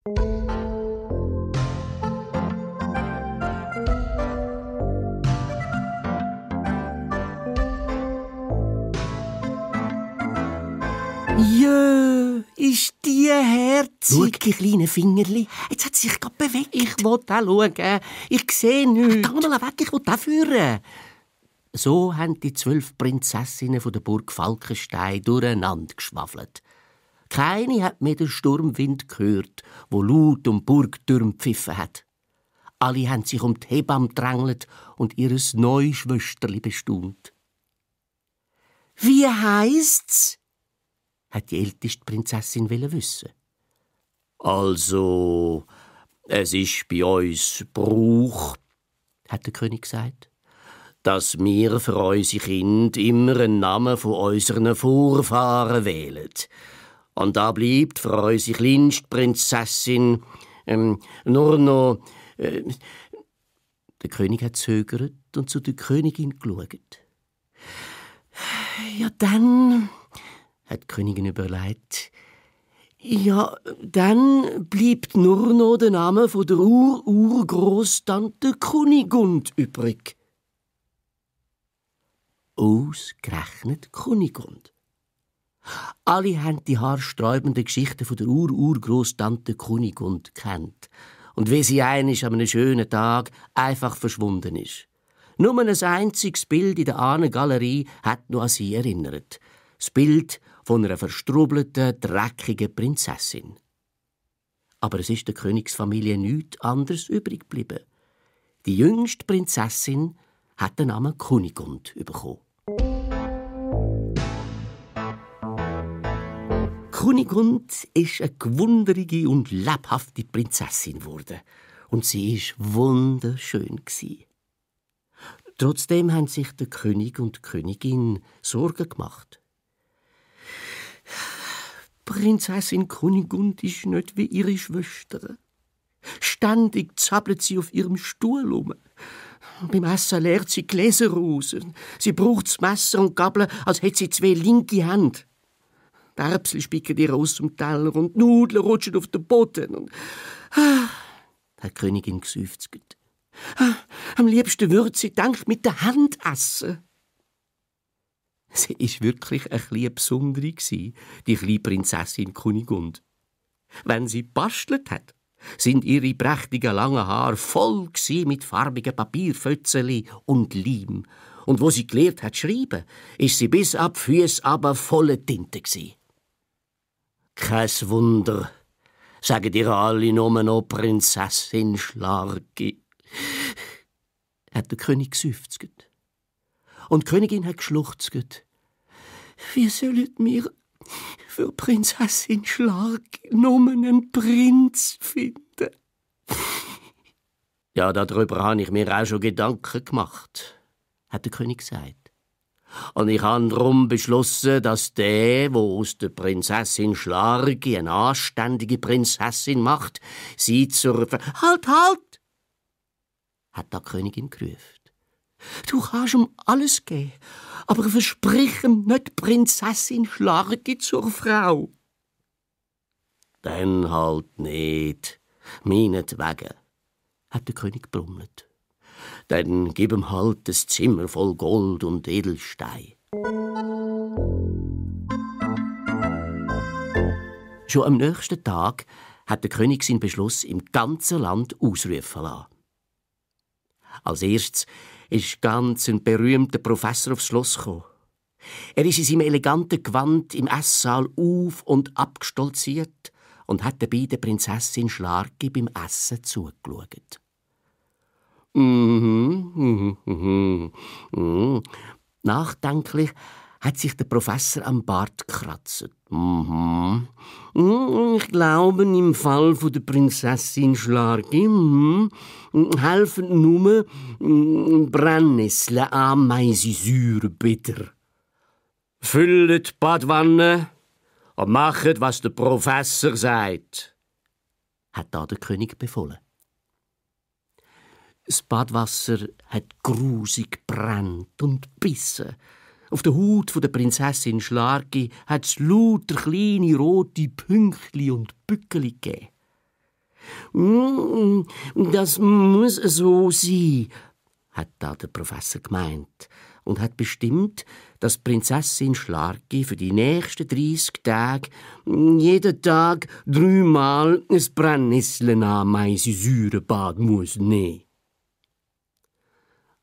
Jö, ist die herzig. Schau, die kleinen Fingerli. Jetzt hat sie sich gerade bewegt. Ich will auch schauen. Ich sehe nichts. Geh mal weg, ich will auch führen. So haben die 12 Prinzessinnen von der Burg Falkenstein durcheinander geschwafelt. Keine hat mehr den Sturmwind gehört, wo laut um Burgtürme gepfiffen hat. Alle haben sich um die Hebamme gedrängelt und ihres neue Schwesterli bestaunt. «Wie heisst's?» hat die älteste Prinzessin wissen. «Also, es ist bei uns Brauch», hat der König gesagt, «dass wir für unsere Kinder immer einen Namen von unseren Vorfahren wählen. Und da bleibt für unsere kleinste Prinzessin nur noch...» Der König hat zögert und zu der Königin geschaut. «Ja, dann...» hat die Königin überlegt. «Ja, dann bleibt nur noch der Name von der Urgroßtante Kunigund übrig.» Ausgerechnet Kunigund. Alle haben die haarsträubenden Geschichten von der Urgroßtante Kunigund kennt. Und wie sie einst an einem schönen Tag einfach verschwunden ist. Nur ein einziges Bild in der Ahnengalerie hat noch an sie erinnert. Das Bild von einer verstrubelten, dreckigen Prinzessin. Aber es ist der Königsfamilie nichts anderes übrig geblieben. Die jüngste Prinzessin hat den Namen Kunigund bekommen. Kunigund ist eine gewundrige und lebhafte Prinzessin geworden. Und sie war wunderschön. Trotzdem haben sich der König und die Königin Sorgen gemacht. Prinzessin Kunigund ist nicht wie ihre Schwester. Ständig zappelt sie auf ihrem Stuhl um. Beim Essen leert sie Gläser raus. Sie braucht das Messer und Gabel, als hätte sie 2 linke Hände. Die Erbsen spicken ihr aus dem Teller und die Nudeln rutschen auf den Boden. Und hat die Königin geseufzt. Am liebsten würde sie mit der Hand essen. Sie war wirklich ein bisschen besondere, die kleine Prinzessin Kunigund. Wenn sie bastelt hat, sind ihre prächtigen langen Haare voll mit farbigen Papierfötzeli und Leim. Und wo sie gelernt hat zu schreiben, ist sie bis ab Füße aber voller Tinte gsi. Kein Wunder, sagen ihr alle nur noch Prinzessin Schlargi, hat der König geseufzt. Und die Königin hat geschluchzt. Wie sollen wir für Prinzessin Schlargi nur einen Prinz finden? Ja, darüber habe ich mir auch schon Gedanken gemacht, hat der König gesagt. Und ich habe darum beschlossen, dass der aus der Prinzessin Schlargi eine anständige Prinzessin macht, sie zur... Halt! Hat die Königin gerufen. Du kannst ihm alles geben, aber versprich ihm nicht Prinzessin Schlargi zur Frau. Dann halt nicht, meinetwegen, hat der König brummelt. Dann gib ihm halt das Zimmer voll Gold und Edelstein. Schon am nächsten Tag hat der König seinen Beschluss im ganzen Land ausrufen lassen. Als erstes ist ganz ein berühmter Professor aufs Schloss gekommen. Er ist in seinem eleganten Gewand im Esssaal auf- und abgestolziert und hat dabei der Prinzessin Schlargi beim Essen zugeschaut. Nachdenklich hat sich der Professor am Bart gekratzt. Ich glaube, im Fall von der Prinzessin Schlargi helfen nur Brennnessel, Ameisen, Säure, bitter. Füllt die Badwanne und macht, was der Professor sagt, hat da der König befohlen. Das Badwasser hat grusig gebrannt und bissen. Auf der Haut der Prinzessin Schlargi hat es lauter kleine rote Pünktli und Bückeli gegeben. Das muss so sein, hat da der Professor gemeint und hat bestimmt, dass Prinzessin Schlarki für die nächsten 30 Tage jeden Tag 3-mal ein Brennnesseln-Ameisen-Säurebad muss nehmen.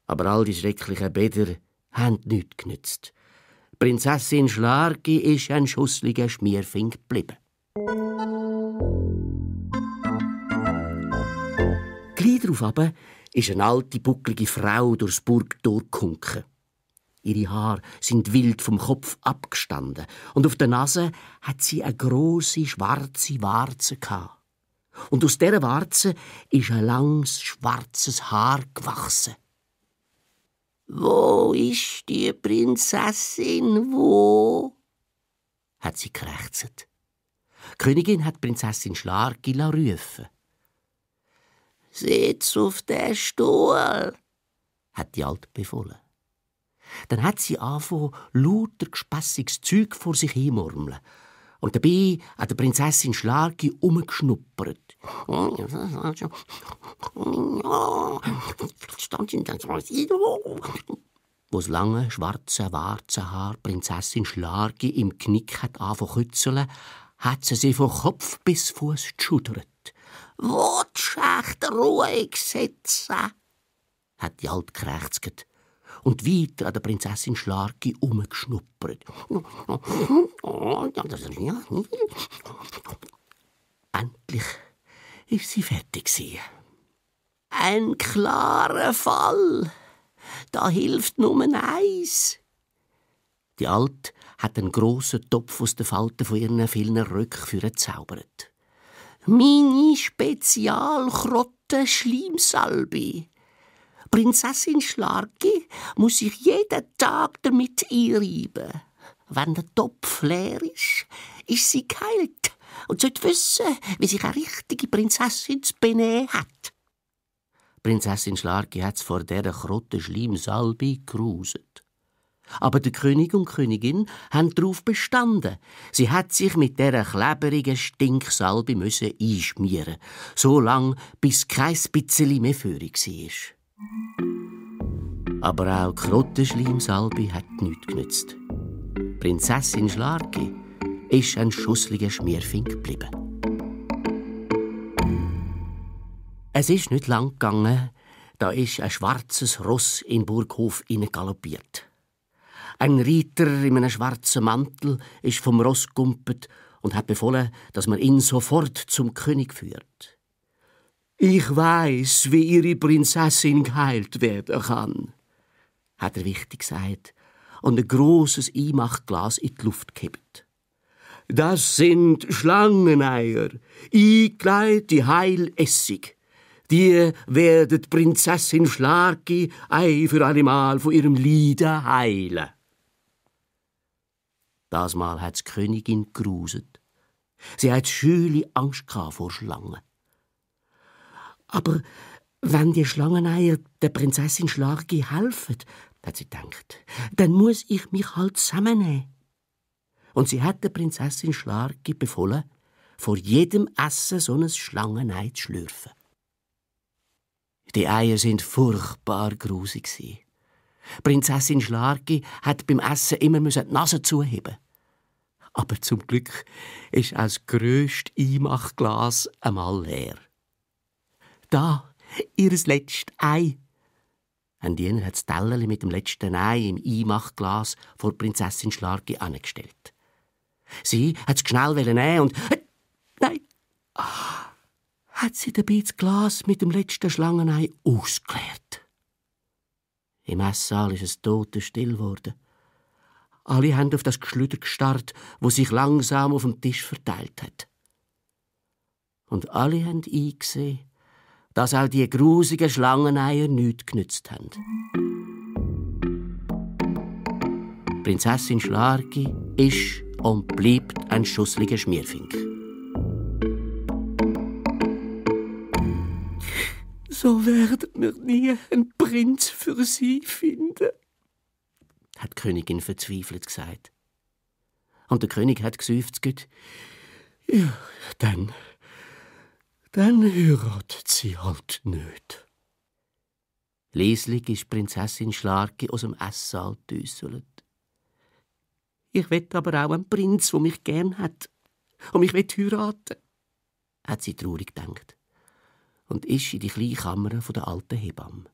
Aber all die schrecklichen Bäder haben nichts genützt. Prinzessin Schlarki ist ein schussliger Schmierfink geblieben. Gleich darauf aber ist eine alte, bucklige Frau durchs Burgtor gekunken. Ihre Haare sind wild vom Kopf abgestanden und auf der Nase hat sie eine grosse, schwarze Warze gehabt. Und aus dieser Warze ist ein langes, schwarzes Haar gewachsen. »Wo ist die Prinzessin, wo?« hat sie gekrächzt. Die Königin hat Prinzessin Schlarki rufen. »Sitz auf den Stuhl«, hat die Alte befohlen. Dann hat sie angefangen, lauter gespässiges Zeug vor sich hinmurmeln. Und dabei hat die Prinzessin Schlarki umgeschnuppert. Wo das lange, schwarze Warzenhaar Prinzessin Schlarki im Knick hat angefangen zu kützeln, hat sie von Kopf bis Fuß geschudert. «Willst du echt ruhig sitzen?» hat die Alte gekrächzt und weiter an der Prinzessin Schlarki umgeschnuppert. Endlich war sie fertig. «Ein klarer Fall. Da hilft nur eins.» Die Alte hat einen grossen Topf aus den Falten von ihren vielen Röcken gezaubert. «Meine Spezialkrotten-Schleimsalbe. Prinzessin Schlarki muss sich jeden Tag damit einreiben. Wenn der Topf leer ist sie geheilt und sollte wissen, wie sich eine richtige Prinzessin zu benehmen hat.» Prinzessin Schlarki hat vor dieser Krotten-Schleimsalbe geruset. Aber der König und die Königin haben darauf bestanden. Sie hat sich mit dieser kleberigen Stinksalbe einschmieren, so lange, bis kein bisschen mehr führig war. Aber auch die Krottenschleimsalbe hat nichts genützt. Prinzessin Schlarki ist ein schussliger Schmierfink geblieben. Es ist nicht lang gegangen, da ist ein schwarzes Ross in den Burghof galoppiert. Ein Reiter in einem schwarzen Mantel ist vom Ross gumpet und hat befohlen, dass man ihn sofort zum König führt. «Ich weiss, wie Ihre Prinzessin geheilt werden kann», hat er wichtig gesagt und ein grosses Einmachglas in die Luft gehebt. «Das sind Schlangeneier, eingelegt in Heilessig. Die werden Prinzessin Schlarki ein für alle Mal von ihrem Leiden heilen.» Das Mal hat die Königin gruset. Sie hat schüle Angst vor Schlangen. «Aber wenn die Schlangeneier der Prinzessin Schlarki helfen», hat sie gedacht, «dann muss ich mich halt zusammennehmen.» Und sie hat der Prinzessin Schlarki befohlen, vor jedem Essen so ein Schlangenei zu schlürfen. Die Eier sind furchtbar grusig. Prinzessin Schlarki hat beim Essen immer die Nase zuheben. Aber zum Glück ist auch das grösste Einmachglas einmal leer. «Da, ihr letztes Ei!» Ein Diener hat das Tellerli mit dem letzten Ei im Einmachglas vor Prinzessin Schlarki angestellt. Sie hat es schnell nehmen und... Nein! Hat sie dabei das Glas mit dem letzten Schlangenei ausgeleert. Im Esssaal ist es totenstill geworden. Alle haben auf das Geschlüder gestarrt, wo sich langsam auf dem Tisch verteilt hat. Und alle haben eingesehen, dass auch die grusigen Schlangeneier nichts genützt haben. Prinzessin Schlarki ist und bleibt ein schussliger Schmierfink. «So werden wir nie einen Prinz für sie finden», hat die Königin verzweifelt gesagt. Und der König hat geseufzt: «Ja, dann dann heiratet sie halt nicht. Leislich ist Prinzessin Schlarki aus dem Esssaal gedüsselt. Ich wett aber auch einen Prinz, der mich gern hat und mich heiraten, hat sie traurig gedacht und ist in die kleine Kammer der alten Hebamme.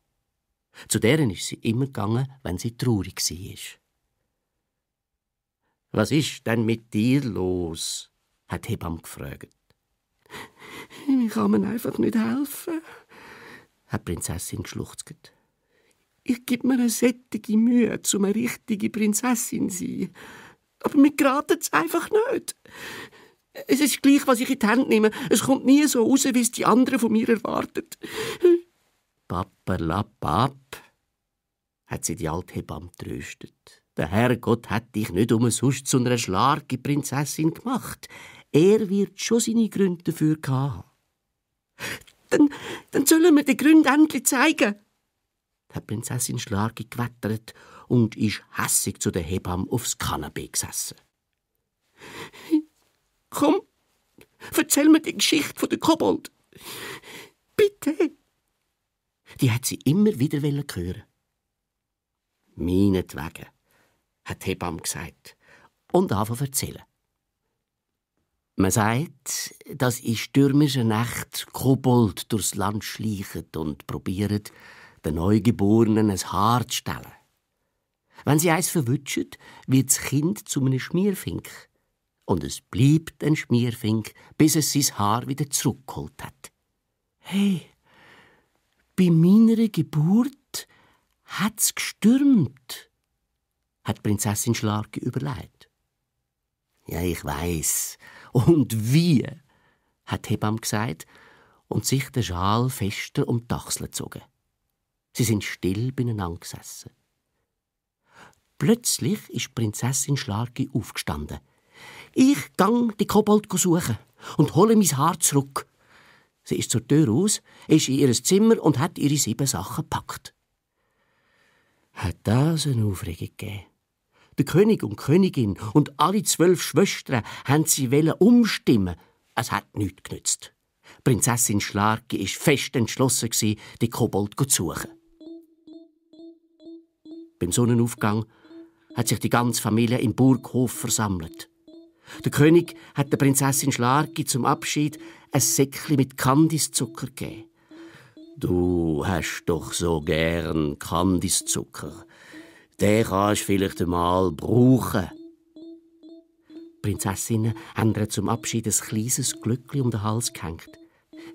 Zu deren ist sie immer gegangen, wenn sie traurig war. «Was ist denn mit dir los?» hat die Hebamme gefragt. «Ich kann mir einfach nicht helfen», hat die Prinzessin geschluchzt. «Ich gebe mir eine sättige Mühe, um eine richtige Prinzessin zu sein. Aber mir geratet es einfach nicht. Es ist gleich, was ich in die Hand nehme. Es kommt nie so raus, wie es die anderen von mir erwarten.» «Papperlapapp», hat sie die alte Hebamme tröstet. «Der Herrgott hat dich nicht umsonst zu einer Schlarki-Prinzessin gemacht. Er wird schon seine Gründe dafür haben.» Dann sollen wir die Gründe endlich zeigen, hat Prinzessin Schlarki gewettert und ist hässig zu der Hebamme aufs Kanapee gesessen. «Komm, erzähl mir die Geschichte von der Kobold. Bitte!» Die hat sie immer wieder hören. «Meinetwegen», hat die Hebamme gesagt und angefangen zu erzählen. Man sagt, dass in stürmischen Nächten Kobold durchs Land schleichen und probieren, den Neugeborenen ein Haar zu stellen. Wenn sie eins verwutschen, wird das Kind zu einem Schmierfink. Und es bleibt ein Schmierfink, bis es sein Haar wieder zurückgeholt hat. «Hey, bei meiner Geburt hat's gestürmt», hat Prinzessin Schlarki überlegt. «Ja, ich weiss. Und wie?» hat die Hebamme gesagt und sich den Schal fester um die Achseln gezogen. Sie sind still beieinander gesessen. Plötzlich ist Prinzessin Schlarki aufgestanden. «Ich gang die Kobold suchen und hole mein Haar zurück.» Sie ist zur Tür raus, ist in ihr Zimmer und hat ihre 7 Sachen gepackt. Hat das eine Aufregung gegeben? Der König und die Königin und alle 12 Schwestern haben sie umstimmen. Es hat nichts genützt. Prinzessin Schlarki war fest entschlossen, die Kobold zu suchen. Beim Sonnenaufgang hat sich die ganze Familie im Burghof versammelt. Der König hat der Prinzessin Schlarki zum Abschied ein Säckchen mit Kandiszucker gegeben. «Du hast doch so gern Kandiszucker. Den kannst du vielleicht einmal brauchen.» Die Prinzessinnen haben ihr zum Abschied ein kleines Glöckchen um den Hals gehängt.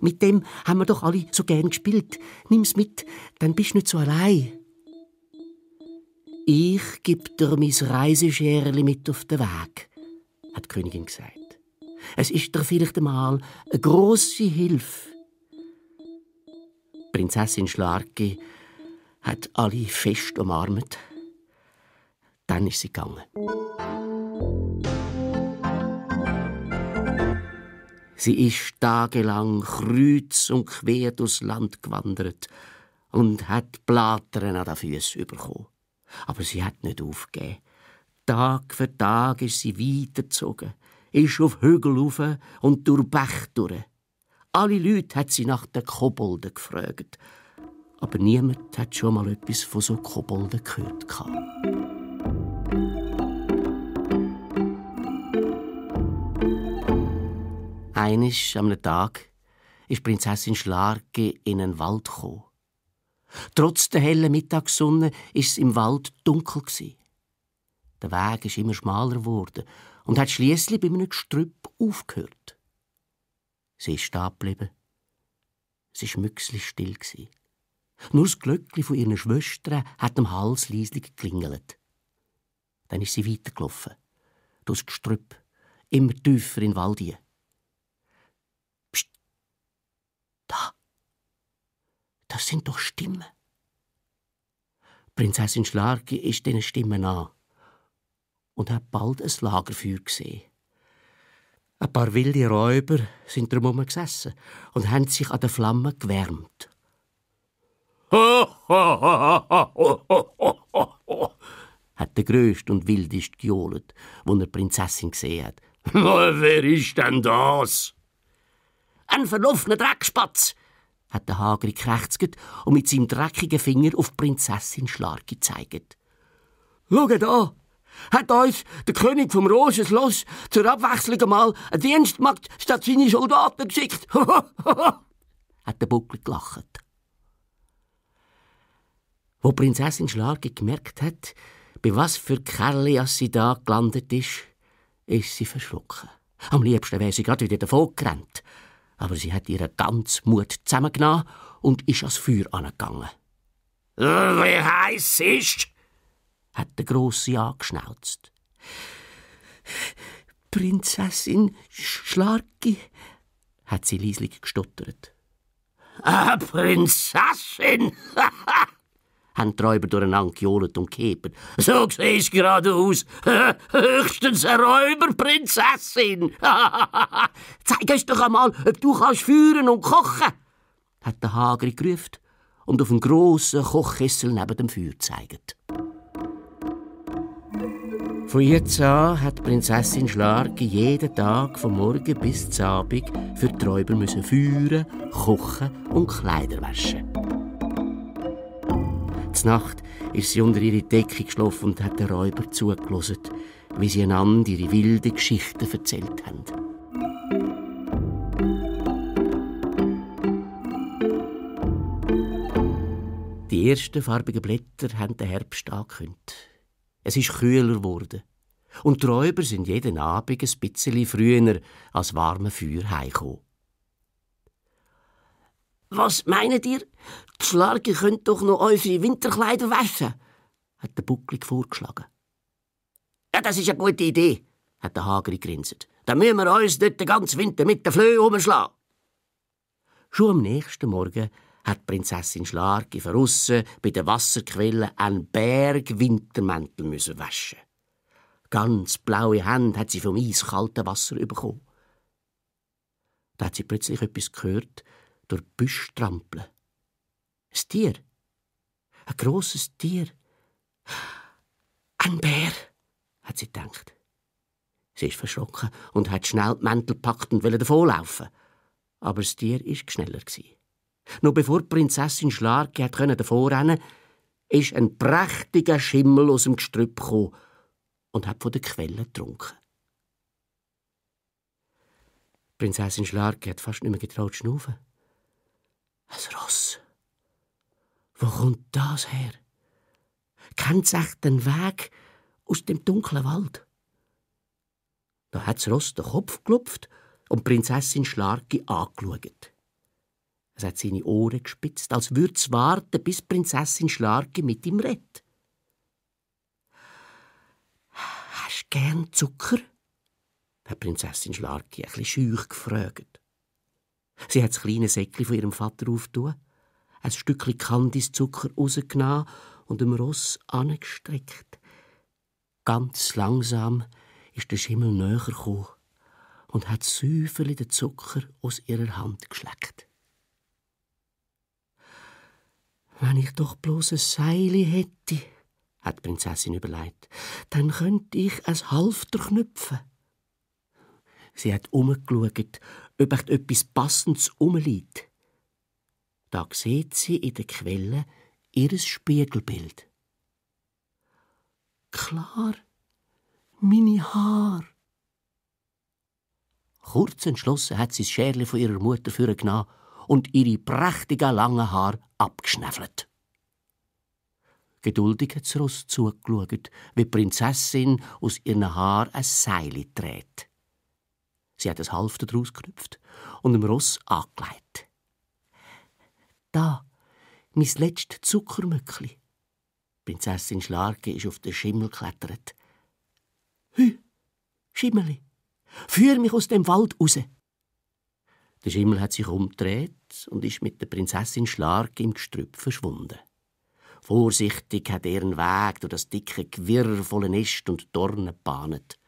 «Mit dem haben wir doch alle so gern gespielt. Nimm's mit, dann bist du nicht so allein.» «Ich gebe dir mein Reisescherli mit auf den Weg», hat die Königin gesagt. «Es ist dir vielleicht einmal eine grosse Hilfe.» Prinzessin Schlarki hat alle fest umarmt. Dann ist sie gegangen. Sie ist tagelang kreuz und quer durchs Land gewandert und hat Blattern an den Füßen bekommen. Aber sie hat nicht aufgegeben. Tag für Tag ist sie weitergezogen, ist auf Hügel rauf und durch Bach durch. Alle Leute hat sie nach den Kobolden gefragt. Aber niemand hat schon mal etwas von so Kobolden gehört. Eines am Tag ist Prinzessin Schlarki in einen Wald gekommen. Trotz der hellen Mittagssonne war es im Wald dunkel. Der Weg ist immer schmaler geworden und hat schliesslich bei einem Gestrüpp aufgehört. Sie ist stehen geblieben. Es war müchsli-still. Nur das Glöckchen von ihren Schwestern hat am Hals leislich geklingelt. Dann ist sie weitergelaufen. Durchs Gestrüpp, immer tiefer in den Wald hinein. Psst! Da! Das sind doch Stimmen. Prinzessin Schlarki ist diesen Stimmen nach und hat bald ein Lagerfeuer gesehen. Ein paar wilde Räuber sind drumherum gesessen und haben sich an den Flammen gewärmt. Hat der Größte und Wildeste gejohlt, als er die Prinzessin gesehen hat. «Wer ist denn das?» ein verlaufener Dreckspatz!» hat der Hagri gekrächzt und mit seinem dreckigen Finger auf die Prinzessin Schlarki gezeigt. «Schaut da! Hat uns der König vom Rosenschloss zur Abwechslung einmal eine Dienstmagd statt seine Soldaten geschickt!» hat der Buckel gelacht. Wo Prinzessin Schlarki gemerkt hat, bei was für Kerli sie da gelandet ist sie verschrocken. Am liebsten wäre sie gerade wieder davon gerannt. Aber sie hat ihren ganzen Mut zusammengenommen und ist ans Feuer angegangen. «Wie heiß ist?» hat der Grosse angeschnauzt. «Prinzessin Schlarki», hat sie leislich gestottert. «Prinzessin!» haben die Räuber durcheinander gejohlt und gehebert. «So siehst du gerade aus. Höchstens eine Räuberprinzessin!» «Zeig uns doch einmal, ob du kannst führen und kochen!» hat der Hagri gerufen und auf einen grossen Kochkessel neben dem Feuer gezeigt. Von jetzt an hat Prinzessin Schlarki jeden Tag vom Morgen bis zum Abend für die Räuber führen, kochen und Kleider waschen. Nacht ist sie unter ihre Decke geschlafen und hat den Räuber zugelassen, wie sie einander ihre wilden Geschichten erzählt haben. Die ersten farbigen Blätter haben den Herbst angekündigt. Es ist kühler geworden. Und die Räuber sind jeden Abend ein bisschen früher als warme Feuer heimgekommen. «Was meint ihr? Die Schlarki könnt doch noch unsere Winterkleider waschen?» hat der Bucklig vorgeschlagen. «Ja, das ist eine gute Idee», hat der Hagri gegrinset. «Dann müssen wir uns dort den ganzen Winter mit den Flöhen umschlagen.» Schon am nächsten Morgen hat Prinzessin Schlarki draussen bei der Wasserquelle einen Berg Wintermäntel waschen. Ganz blaue Hände hat sie vom eiskalten Wasser bekommen. Da hat sie plötzlich etwas gehört, durch die Büsche trampeln. Ein Tier. Ein grosses Tier. Ein Bär, hat sie gedacht. Sie ist verschrocken und hat schnell die Mäntel gepackt und wollte davonlaufen. Aber das Tier war schneller. Noch bevor die Prinzessin Schlarki davonrennen konnte, ist ein prächtiger Schimmel aus dem Gestrüpp gekommen und hat von der Quelle getrunken. Die Prinzessin Schlarki hat fast nicht mehr getraut zu schnaufen. Ein Ross. Wo kommt das her? Kennt es echt den Weg aus dem dunklen Wald? Da hat das Ross den Kopf gelupft und Prinzessin Schlarki angeschaut. Es hat seine Ohren gespitzt, als würde es warten, bis Prinzessin Schlarki mit ihm redet. «Hast du gern Zucker?» hat Prinzessin Schlarki ein bisschen scheu gefragt. Sie hat das kleine Säckchen von ihrem Vater aufgetan, ein Stückchen Kandiszucker rausgenommen und dem Ross angestreckt. Ganz langsam ist der Schimmel näher gekommen und hat säuferli den Zucker aus ihrer Hand geschleckt. «Wenn ich doch bloß ein Seil hätte», hat die Prinzessin überlegt, «dann könnte ich ein Halfter knüpfen.» Sie hat umgeschaut, ob echt etwas Passendes rumliegt. Da sieht sie in der Quelle ihr Spiegelbild. Klar, meine Haare. Kurz entschlossen hat sie das Scherli von ihrer Mutter vorgenommen und ihre prächtigen langen Haare abgeschnäffelt. Geduldig hat das Ross zugeschaut, wie die Prinzessin aus ihren Haaren ein Seil dreht. Sie hat das Halfter daraus geknüpft und dem Ross angelegt. «Da, mein letztes Zuckermöckli.» Prinzessin Schlarki ist auf den Schimmel geklettert. «Hü, Schimmeli, führ mich aus dem Wald raus!» Der Schimmel hat sich umgedreht und ist mit der Prinzessin Schlarki im Gestrüpp verschwunden. Vorsichtig hat er einen Weg durch das dicke Gewirr voller Äste und Dornen gebahnt.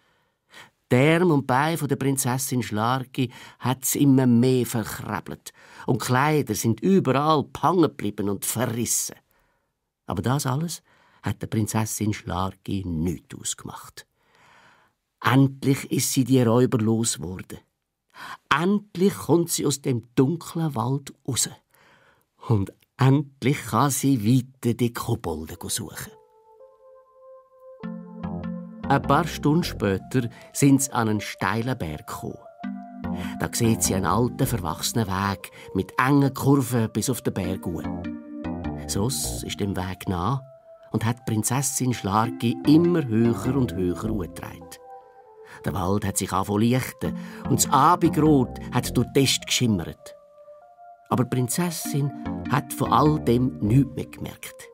Die Arme und Beine der Prinzessin Schlarki hat es immer mehr verkrabbelt und die Kleider sind überall hängen geblieben und verrissen. Aber das alles hat der Prinzessin Schlarki nichts ausgemacht. Endlich ist sie die Räuber losgeworden. Endlich kommt sie aus dem dunklen Wald raus. Und endlich kann sie weiter die Kobolde suchen. Ein paar Stunden später sind sie an einen steilen Berg gekommen. Da sieht sie einen alten, verwachsenen Weg mit engen Kurven bis auf den Berg hoch. Das Ross ist dem Weg nah und hat die Prinzessin Schlarki immer höher und höher hochgetragen. Der Wald hat sich angefangen zu lichten und das Abendrot hat durch die Äste geschimmert. Aber die Prinzessin hat von all dem nichts mehr gemerkt.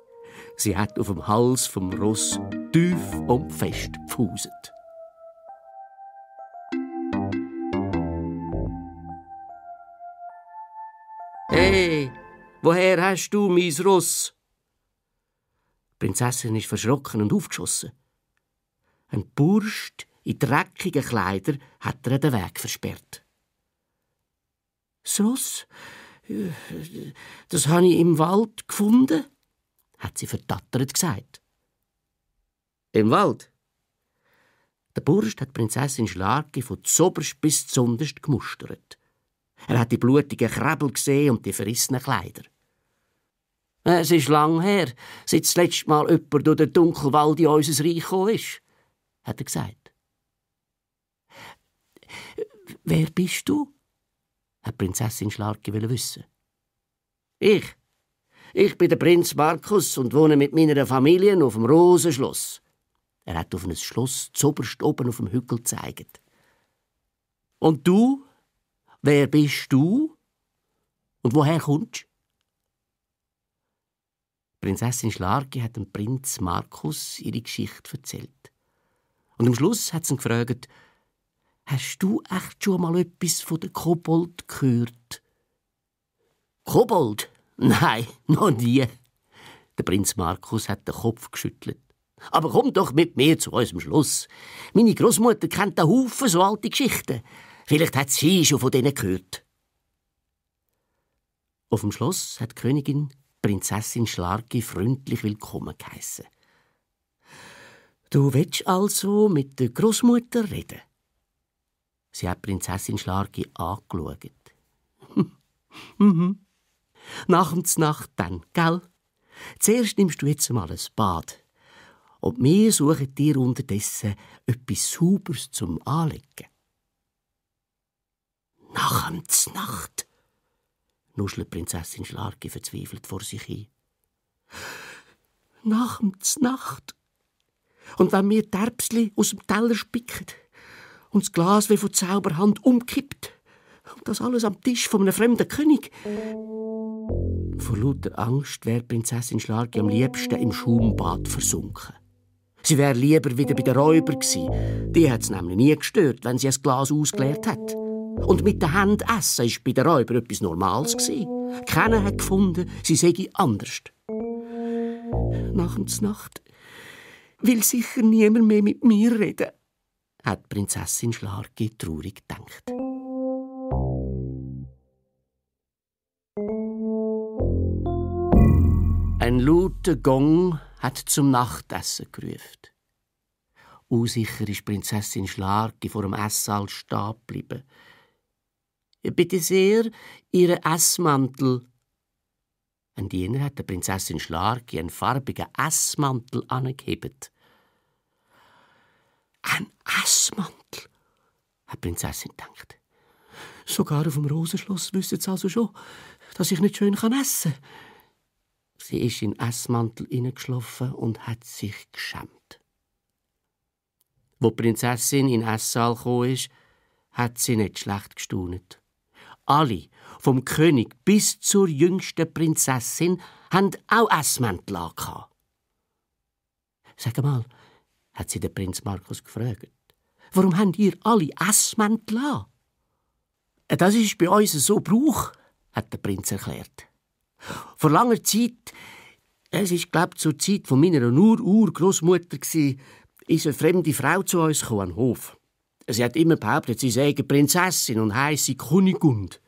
Sie hat auf dem Hals vom Ross tief und fest gepfuset. «Hey, woher hast du mein Ross?» Die Prinzessin ist verschrocken und aufgeschossen. Ein Bursch in dreckigen Kleidern hat ihr den Weg versperrt. «Das Ross, das habe ich im Wald gefunden», hat sie verdattert gesagt. «Im Wald?» Der Bursch hat die Prinzessin Schlarki von zoberst bis zunderst gemustert. Er hat die blutigen Krebel gesehen und die verrissenen Kleider. «Es ist lang her, seit das letzte Mal jemand durch den Dunkelwald in unser Reich gekommen ist», hat er gesagt. «Wer bist du?» hat Prinzessin Schlarki wissen. «Ich bin der Prinz Markus und wohne mit meiner Familie auf dem Rosenschloss.» Er hat auf ein Schloss zuoberst oben auf dem Hügel gezeigt. «Und du? Wer bist du? Und woher kommst du?» Prinzessin Schlarki hat dem Prinz Markus ihre Geschichte erzählt. Und am Schluss hat sie ihn gefragt: «Hast du echt schon mal etwas von der Kobold gehört?» «Kobold? Nein, noch nie.» Der Prinz Markus hat den Kopf geschüttelt. «Aber komm doch mit mir zu unserem Schloss. Meine Großmutter kennt einen Haufen so alte Geschichten. Vielleicht hat sie schon von denen gehört.» Auf dem Schloss hat die Königin Prinzessin Schlarki freundlich willkommen geheissen. «Du willst also mit der Großmutter reden?» Sie hat Prinzessin Schlarki angeschaut. «Mhm. Nach der Nacht dann, gell? Zuerst nimmst du jetzt mal ein Bad. Und wir suchen dir unterdessen etwas Sauberes zum Anlegen.» «Nach der Nacht?» nuschelt Prinzessin Schlarki verzweifelt vor sich hin. «Nach der Nacht? Und wenn wir die Erbsli aus dem Teller spicken und das Glas wie von Zauberhand umkippt und das alles am Tisch von einem fremden König?» Vor lauter Angst wäre Prinzessin Schlarki am liebsten im Schaumbad versunken. Sie wäre lieber wieder bei den Räubern gewesen. Die hat es nämlich nie gestört, wenn sie ein Glas ausgeleert hat. Und mit den Händen essen war bei den Räubern etwas Normales gewesen. Keiner hat gefunden, sie sei anders. «Nach der Nacht will sicher niemand mehr mit mir reden», hat Prinzessin Schlarki traurig gedacht. Ein lauter Gong hat zum Nachtessen gerufen. Unsicher ist Prinzessin Schlarki vor dem Esssaal stehen geblieben. «Bitte sehr, Ihren Essmantel.» Ein Diener hat der Prinzessin Schlarki einen farbigen Essmantel angehebt. «Ein Essmantel?» hat die Prinzessin gedacht. «Sogar auf dem Rosenschloss wissen sie also schon, dass ich nicht schön essen kann.» Sie ist in den Essmantel hineingeschlafen und hat sich geschämt. Wo die Prinzessin in den Esssaal gekommen ist, hat sie nicht schlecht gestaunet. Alle, vom König bis zur jüngsten Prinzessin, haben auch Essmäntel angehabt. «Sag mal», hat sie den Prinz Markus gefragt, «warum habt ihr alle Essmäntel an?» «Das ist bei uns so Brauch», hat der Prinz erklärt. «Vor langer Zeit, es ist, glaube ich, zur Zeit von meiner Urgroßmutter, ist eine fremde Frau zu uns gekommen, an den Hof. Sie hat immer behauptet, sie sei Prinzessin und heisse Kunigund.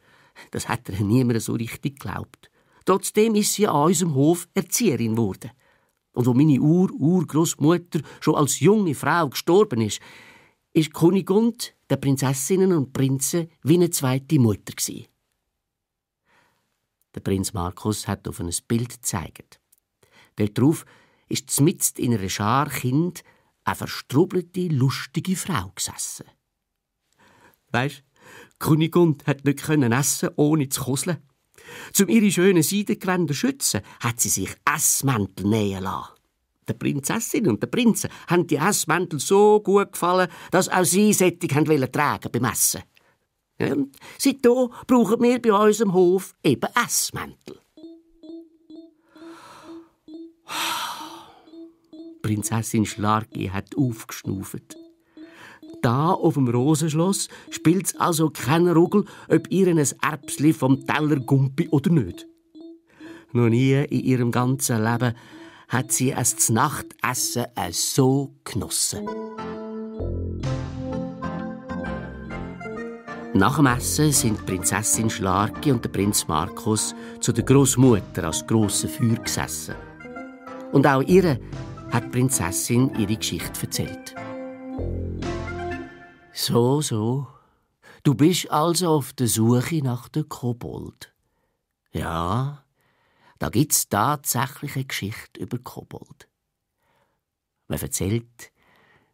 Das hat ihr niemand so richtig geglaubt. Trotzdem ist sie an unserem Hof Erzieherin geworden. Und wo meine Urgroßmutter schon als junge Frau gestorben ist, ist Kunigund der Prinzessinnen und Prinzen wie eine zweite Mutter gsi. Der Prinz Markus hat auf ein Bild gezeigt. Darauf ist mitten in einer Schar Kind eine verstrubelte, lustige Frau gesessen. Weisst, Kunigund hat nicht essen, ohne zu koseln. Um ihre schönen Seidengewänder zu schützen, hat sie sich Essmäntel nähen lassen. Der Prinzessin und der Prinzen haben die Essmäntel so gut gefallen, dass auch sie sättig tragen beim Essen. Ja, und seitdem brauchen wir bei uns im Hof eben Essmäntel. Prinzessin Schlarki hat aufgeschnauft. Da auf dem Rosenschloss spielt's also keinen Ruggel, ob ihr ein Erbsli vom Teller gumpi oder nicht. Noch nie in ihrem ganzen Leben hat sie das Nachtessen so genossen. Nach dem Essen sind Prinzessin Schlarki und der Prinz Markus zu der Großmutter als grossen Feuer gesessen. Und auch ihr hat die Prinzessin ihre Geschichte erzählt. So. Du bist also auf der Suche nach der Kobold. Ja, da gibt's tatsächlich eine Geschichte über Kobold. Man erzählt,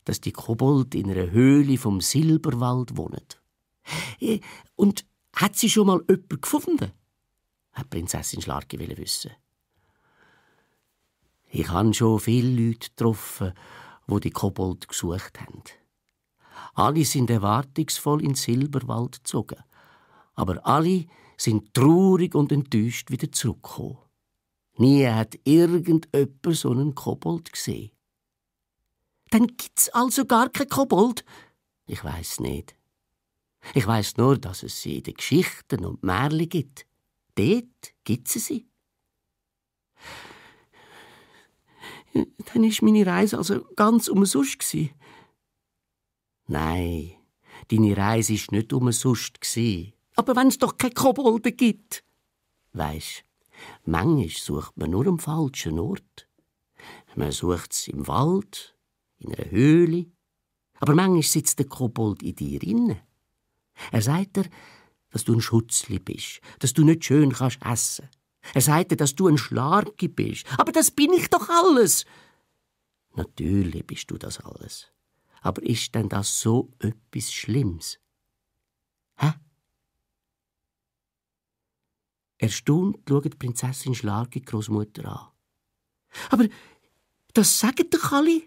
dass die Kobold in einer Höhle vom Silberwald wohnen. Und hat sie schon mal jemanden gefunden? Hat Prinzessin Schlarki wissen. Ich habe schon viele Leute getroffen, die die Kobold gesucht haben. Alle sind erwartungsvoll in den Silberwald gezogen. Aber alle sind traurig und enttäuscht wieder zurückgekommen. Nie hat irgendjemand so einen Kobold gesehen. Dann gibt's also gar keinen Kobold? Ich weiss nicht. Ich weiss nur, dass es sie in den Geschichten und Märchen gibt. Dort gibt's sie. Dann war meine Reise also ganz umsonst. Nein, deine Reise war nicht umsonst. Aber wenn es doch keine Kobolde gibt. Weisst, manchmal sucht man nur am falschen Ort. Man sucht es im Wald, in einer Höhle. Aber manchmal sitzt der Kobold in dir inne. Er sagt dir, dass du ein Schutzli bist, dass du nicht schön kannst essen. Er sagt dir, dass du ein Schlarki bist. Aber das bin ich doch alles. Natürlich bist du das alles. Aber ist denn das so etwas Schlimmes? Hä? Erstaunt schaut Prinzessin Schlarki die Großmutter an. Aber das sagen doch alle.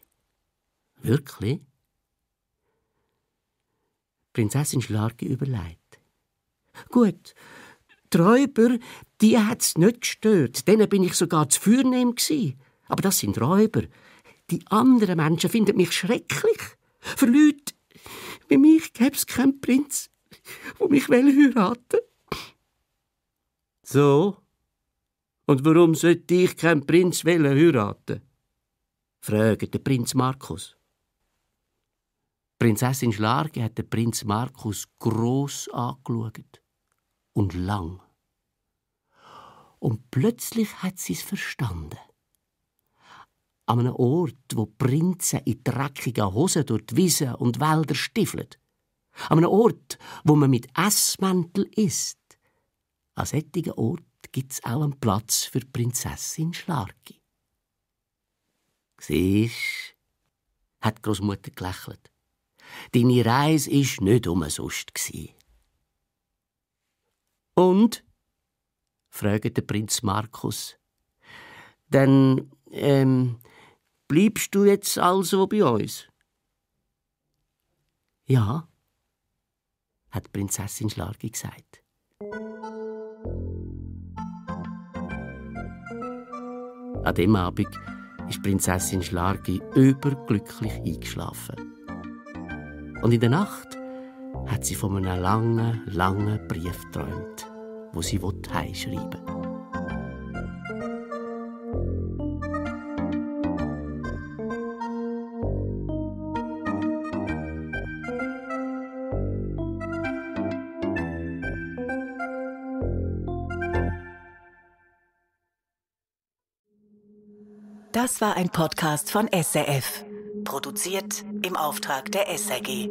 Wirklich? Prinzessin Schlarki überlegt. Gut, die Räuber, die hat's nicht gestört. Denen bin ich sogar zu vornehm gsi. Aber das sind Räuber. Die anderen Menschen finden mich schrecklich. Für Leute wie mich gäb's keinen Prinz, der mich heiraten will. So? Und warum sollte ich keinen Prinz heiraten? Fragt der Prinz Markus. Prinzessin Schlarki hat den Prinz Markus gross angeschaut. Und lang. Und plötzlich hat sie es verstanden. An einem Ort, wo Prinzen in dreckigen Hosen durch die Wiesen und Wälder stiefeln. An einem Ort, wo man mit Essmäntel isst. An solchen Ort gibt es auch einen Platz für Prinzessin Schlarki. Siehst, hat die Großmutter gelächelt. Deine Reise war nicht umsonst. Und? Fragte der Prinz Markus. Dann, bleibst du jetzt also bei uns? Ja, hat Prinzessin Schlarki gesagt. An dem Abend ist Prinzessin Schlarki überglücklich eingeschlafen. Und in der Nacht hat sie von einem langen Brief geträumt, wo sie heimschreiben will. Das war ein Podcast von SRF. Produziert im Auftrag der SRG.